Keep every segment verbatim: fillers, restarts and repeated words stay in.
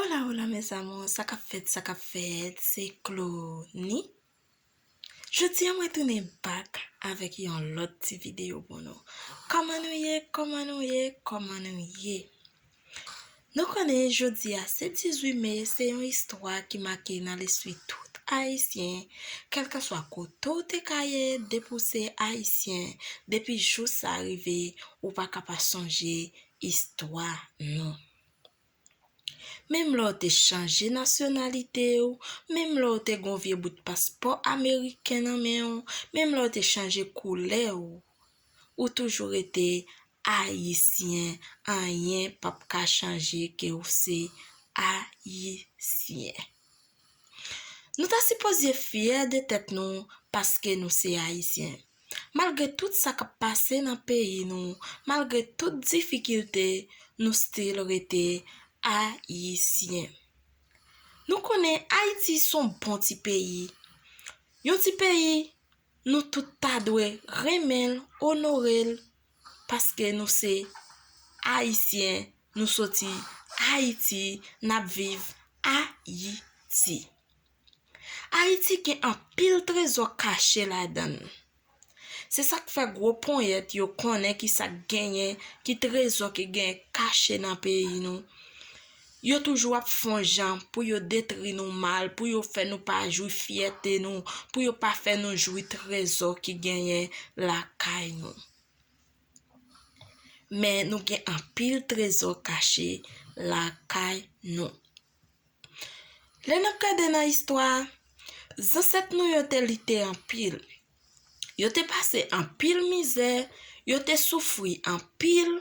Hola, hola, mes amours, sa k ap fèt, sa k ap fèt, se Clony. Jodi a, mwen tounen back avèk yon lòt ti videyo pou nou. Kòman nou ye? Kòman nou ye? Kòman nou ye? Nou konnen jodi a, se dizuit me, se yon istwa ki make nan lespri tout Ayisyen, kèlkanswa kote w te ka ye, depi w se Ayisyen, depi jou sa rive, ou pa ka pa sonje istwa nou. Menm lè w te chanje nasyonalite w, menm lè w te gon vye bout paspò ameriken nan men w, menm lè w te chanje koulè w, ou toujou rete Ayisyen, anyen p ap ka chanje ke w se Ayisyen. Nou ta sipoze fyè de tèt nou paske nou se Ayisyen. Malgre tout sa k ap pase nan peyi nou, malgre tout difikilte, nou still rete Ayisyen. Nou konnen Ayiti se yon bon ti peyi. Yon ti peyi, nou tout ta dwe renmen l, onore l, paske nou se Ayisyen, nou soti Ayiti, n ap viv Ayiti. Ayiti gen anpil trezò kache ladan l. Se sa k fè gwo ponyèt yo konnen ki sa k genyen, ki trezò ki genyen kache nan peyi nou. Yo toujou ap fè yon jan pou yo detri nou mal, pou yo fè nou pa jwi fyète nou, pou yo pa fè nou jwi trezò ki genyen lakay nou. Men nou gen anpil trezò kache lakay nou. Lè n ap gade nan istwa a, zansèt nou yo te lite anpil. Yo te pase anpil mizè, yo te soufri anpil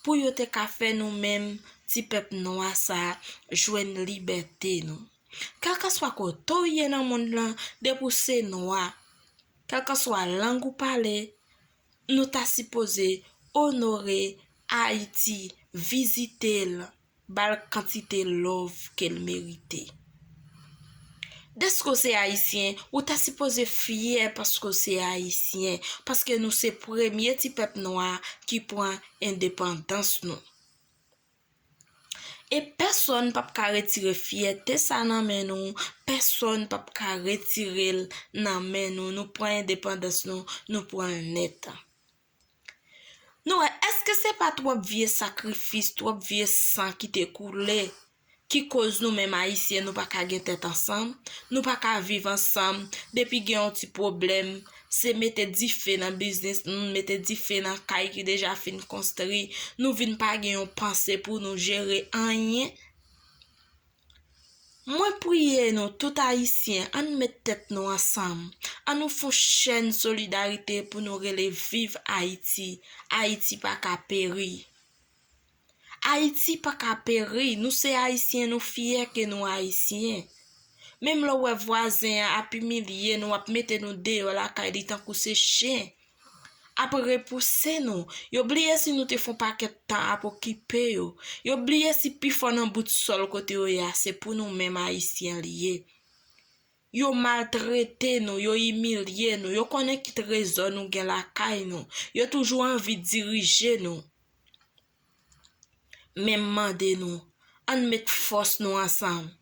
pou yo te ka fè nou menm ti pèp nwa sa a jwenn libète nou. Kèlkanswa kote w ye nan mond lan, depi w se nwa, kèlkanswa lang ou pale, nou ta sipoze onore Ayiti, vizite l, ba l kantite love ke l merite. Dèske w se Ayisyen, ou ta sipoze fyè paske w se Ayisyen, paske nou se premye ti pèp nwa ki pran endepandans nou. E pèsonn p ap ka retire fyète sa nan men nou, pèsonn p ap ka retire l nan men nou. Nou pran endepandans nou, nou pran l nèt. Nou wè, èske se pa twòp vye sakrifis, twòp vye san ki te koule, ki koz nou menm Ayisyen, nou pa ka gen tèt ansanm, nou pa ka viv ansanm, depi gen yon ti pwoblèm, se mete dife nan biznis nou, mete dife nan kay ki deja fin konstwi, nou vin pa gen yon panse pou nou jere anyen? Mwen priye nou, tout Ayisyen, ann met tèt nou ansanm. Ann nou fè yon chèn solidarite pou nou rele viv Ayiti. Ayiti pa ka peri. Ayiti pa ka peri. Nou se Ayisyen, nou fyè ke nou Ayisyen. Menm lè w wè vwazen an ap imilye nou, ap mete nou deyò lakay li tankou se chen, ap repouse nou. Yo bliye si nou te fè yon pakèt tan ap okipe yo. Yo bliye si pifò nan bout sòl kote yo ye a, se pou nou menm Ayisyen li ye. Yo maltrete nou, yo imilye nou, yo konnen ki trezò nou gen lakay nou. Yo toujou anvi dirije nou. Men m mande nou, ann met fòs nou ansanm.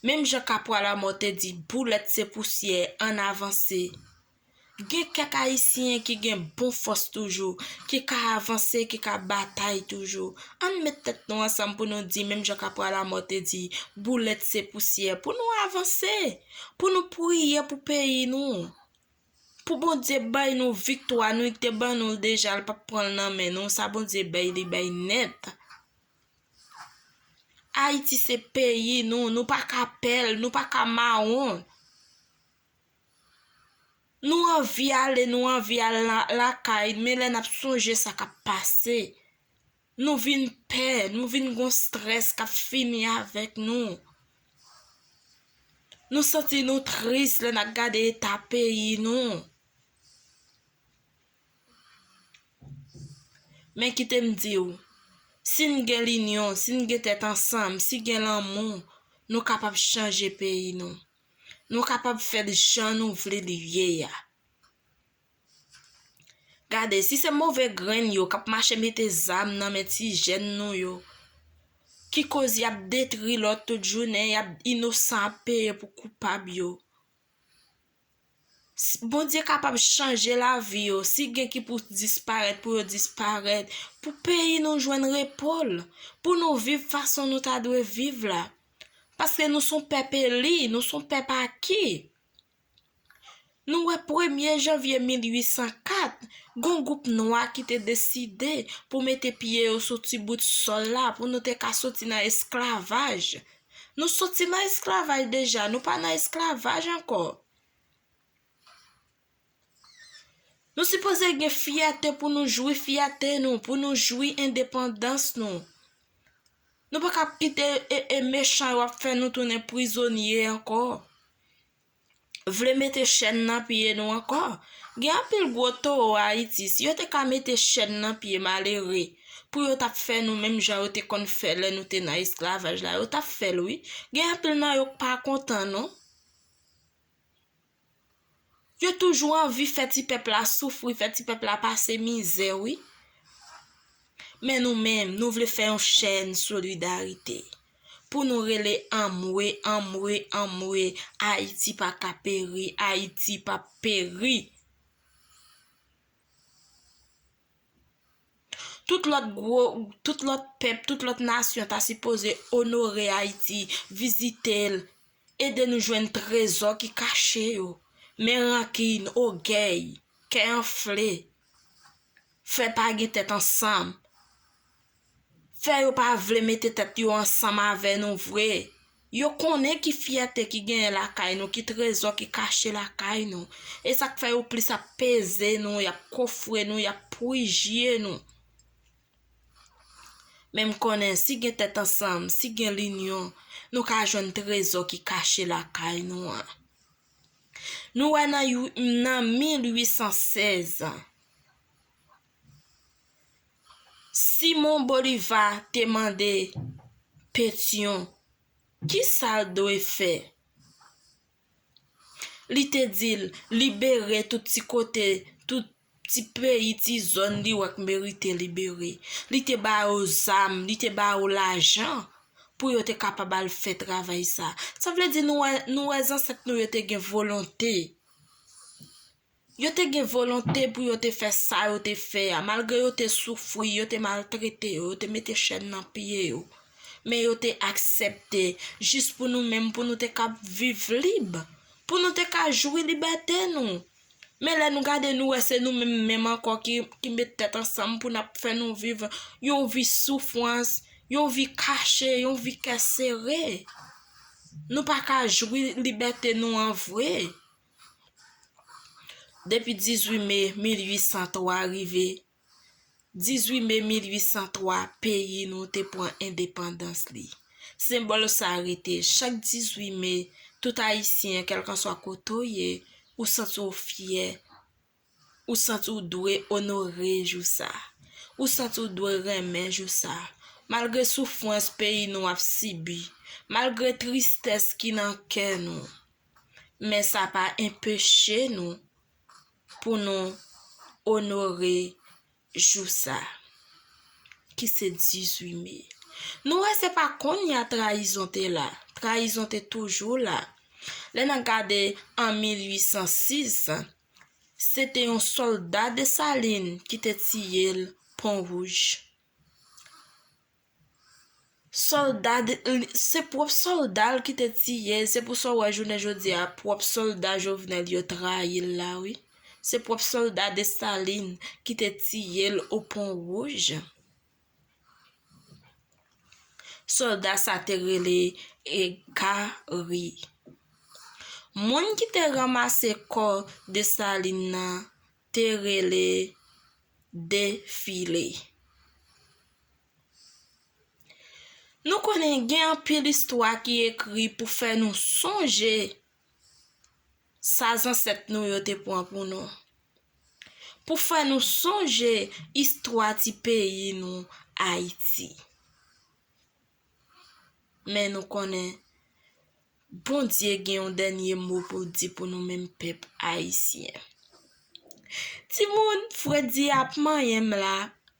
Menm jan Kapwa Lamò te di, boulèt se pousyè, ann avanse. Gen kèk Ayisyen ki gen bon fòs toujou, ki ka avanse, ki ka batay toujou. Ann met tèt nou ansanm pou nou di, menm jan Kapwa Lamò te di, boulèt se pousyè, pou nou avanse, pou nou priye pou peyi nou. Pou Bondye bay nou viktwa, nou te ban nou l deja, l p ap pran l nan men nou, sa Bondye bay, li bay nèt. Ayiti se peyi nou, nou pa ka pè l, nou pa ka mawon. Nou anvi ale, nou anvi al la, lakay, men lè n ap sonje sa k ap pase, nou vin pè, nou vin gon strès k ap fini avèk nou. Nou santi nou tris lè n ap gade eta peyi nou. Men kite m di w, si n gen linyon, si n gen tèt ansanm, si gen lanmou, nou kapab chanje peyi nou. Nou kapab fè l jan nou vle li ye a. Gade, si se move grenn yo k ap mache mete zam nan men ti jèn nou yo, ki koz y ap detri lòt tout jounen, y ap inosan ap peye pou koupab yo. S- Bondye kapab chanje lavi yo. Si gen ki pou disparèt, pou yo disparèt. Pou peyi nou jwenn repo l. Pou nou viv fason nou ta dwe viv la. Paske nou se yon pèp eli, nou se yon pèp aki. Nou wè premye janvye mil uit san kat, gon gwoup nwa ki te deside pou mete pye yo sou ti bout sòl la, pou nou te ka soti nan esklavaj. Nou soti nan esklavaj deja, nou pa nan esklavaj ankò. Nou sipoze gen fyète pou nou jwi fyète nou, pou nou jwi endepandans nou. Nou pa ka kite e, e mechan yo ap fè nou tounen prizonye ankò. Vle mete chèn nan pye nou ankò. Gen anpil gwo towo Ayiti, si yo te ka mete chèn nan pye malere, pou yo t ap fè nou menm jan yo te konn fè lè nou te nan esklavaj la, yo t ap fè l wi. Gen anpil nan yo k pa kontan non. Yo toujou anvi fè ti pèp la soufri, fè ti pèp la pase mizè wi. Men nou menm, nou vle fè yon chèn solidarite. Pou nou rele anmwe, anmwe, anmwe, Ayiti pa ka peri, Ayiti p ap peri. Tout lòt gwo, tout lòt pèp, tout lòt nasyon ta sipoze onore Ayiti, vizite l, ede nou jwenn trezò ki kache yo. Men rankin, ogèy, kè anfle, fè pa gen tèt ansanm, fè yo pa vle mete tèt yo ansanm avè nou vre. Yo konnen ki fyète ki genyen lakay nou, ki trezò ki kache lakay nou. E sa k fè yo plis ap peze nou, y ap kofre nou, y ap pwije nou. Men m konnen si gen tèt ansanm, si gen linyon, nou ka jwenn trezò ki kache lakay nou an. Nou wè nan, nan mil uit san sèz, Simon Boliva te mande Petyon ki sa l dwe fè. Li te di l libere tout ti kote, tout ti peyi, ti zòn li wè k merite libere. Li te ba yo zam, li te ba yo lajan pou yo te kapab al fè travay sa. Sa vle di nou wè, nou wè zansèt nou yo te gen volonte. Yo te gen volonte pou yo te fè sa yo te fè a, malgre yo te soufri, yo te maltrete yo, yo te mete chèn nan pye yo. Men yo te aksepte, jis pou nou menm, pou nou te kab viv lib, pou nou te ka jwi libète nou. Men lè nou gade, nou wè se nou menm menm ankò ki, ki met tèt ansanm pou n ap fè nou viv yon vi soufrans, yon vi kache, yon vi kè sere. Nou pa ka jwi libète nou an vre. Depi dizuit me mil uit san twa rive dizuit me mil uit san twa, peyi nou te pran endepandans li. Senbòl sa rete chak dizuit me, tout Ayisyen, kèlkanswa kote w ye, ou santi w fyè, ou santi w dwe onore jou sa, ou santi w dwe renmen jou sa. Malgre soufrans peyi nou ap sibi, malgre tristès ki nan kè nou, men sa pa enpeche nou pou nou onore jou sa, ki se dizuit me. Nou wè se pa kounye a trayizon te la, trayizon te toujou la. Lè n ap gade an mil uit san sis, se te yon sòlda Desalin ki te tiye l Pon Wouj. Sòlda, se pwòp sòlda l ki te tiye l, se pou sa w wè jounen jodi a, pwòp sòlda Jovenel yo trayi l la, wi. Se pwòp sòlda Desalin ki te tiye l o Pon Wouj. Sòlda sa te rele Egari. Moun ki te ranmase kò Desalin nan te rele Defile. Nou konnen gen anpil istwa ki ekri pou fè nou sonje sa zansèt nou yo te pran pou nou. Pou fè nou sonje istwa ti peyi nou, Ayiti. Men nou konnen Bondye gen yon dènye mo pou l di pou nou menm pèp ayisyen. Timoun, fredi ap manyen m la.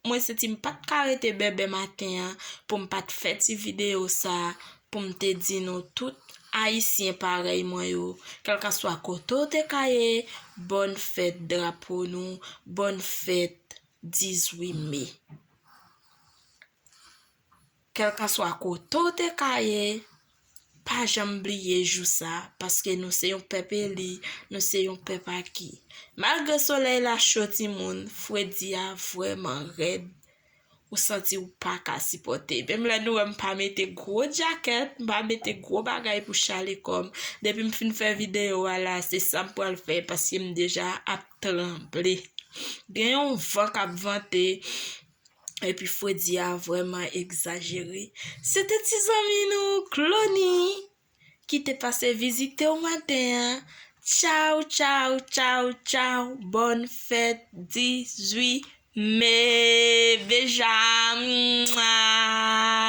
mwen santi m pa t ka rete bèbè maten an pou m pa t fè ti videyo sa a, pou m te di nou tout Ayisyen parèy mwen yo, kèlkaswa kote w te ka ye, bòn fèt drapo nou, bòn fèt dizuit me. Kèlkaswa kote w te ka ye, pa janm bliye jou sa, paske nou se yon pèp eli, nou se yon pèp aki. Malgre solèy la cho timoun, fredi a vrèman rèd. Ou santi w pa ka sipòte. Menm lè nou wè m pa mete gwo djakèt, m pa mete gwo bagay pou chale kò m. Depi m fin fè videyo a la, se sa m pral fè paske m deja ap tranble. Gen yon van k ap vante, epi fredi a vrèman egzajere. Se te ti zanmi nou, Clony, ki te pase vizite w maten an. Tchaw, tchaw, tchaw, tchaw. Bòn fèt dizuit me. Beja. Mwa.